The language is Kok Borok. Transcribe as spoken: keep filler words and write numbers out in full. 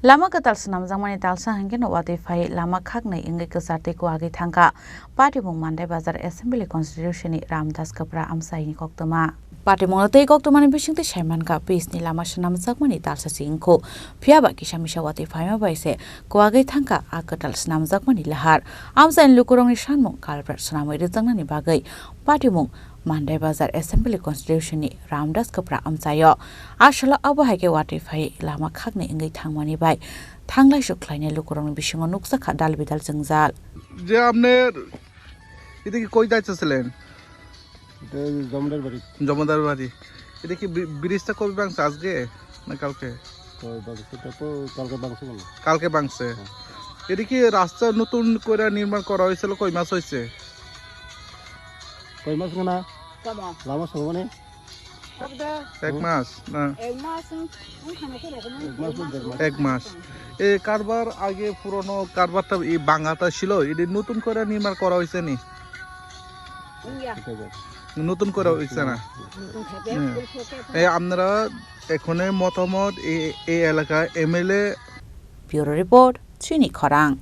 Lama kwtal swnamjakmani talsa hwnkhe no watwi phai lama khaknwi wngwi kwchar tei kwagwi thangkha. Patimung Mandai Bazar Assembly Constituency ni Ramdas Kwpra amchaini koktwma. Patimungno tei koktwmani bisingtwi saimankha, pis ni lama swnamjakmani talsa si wngkhu. Phiyaba kisa misa watwi phaima bai se kwagwi thangkha a kwtal swnamjakmani lahar. Amchaini lukurokni sanmung culvert swnamwi rwjaknani bagwi Patimung Mandai Bazar Assembly Constituency ni Ramdas Kwpra amchaio. A salo abo hai khe watwi phai lama khaknwi wngwi thangmani bai thanglai suk khlainai lukurokni bisingo nukjakha dal bidal jwngjal. যে আপনার এটা কি কই যাইতেছিলেন? এটা জমিদার বাড়ি। জমিদার বাড়ি। এটা কি ব্রি-, ব্রিজটা কবে ভাঙছে, আজকে না কালকে? কবে ভাঙছে? এটা তো কালকে ভাঙছে বলে। কালকে ভাঙছে। হ্যাঁ। এটা কি রাস্তা নতুন করে নির্মাণ করা হয়েছিল? কয় মাস হয়েছে? কয় মাস না? কেমন? লামা সঙ্গে মানে? এক মাস না? এক মাস, এক মাস, দেড় মাস। এক মাস। এই কারবার আগে পুরনো কারবারটা, এই ভাঙাটা ছিল, এটা নতুন করে নির্মাণ করা হয়েছে নি? ইয়া। ঠিক আছে। নতুন করে হয়েছে না? নতুন থাকে, হ্যাঁ। ফুল ফুটে। এই আপনারা এখানে মতামত, এই, এই এলাকার MLA. Bureau report, Chini Khorang.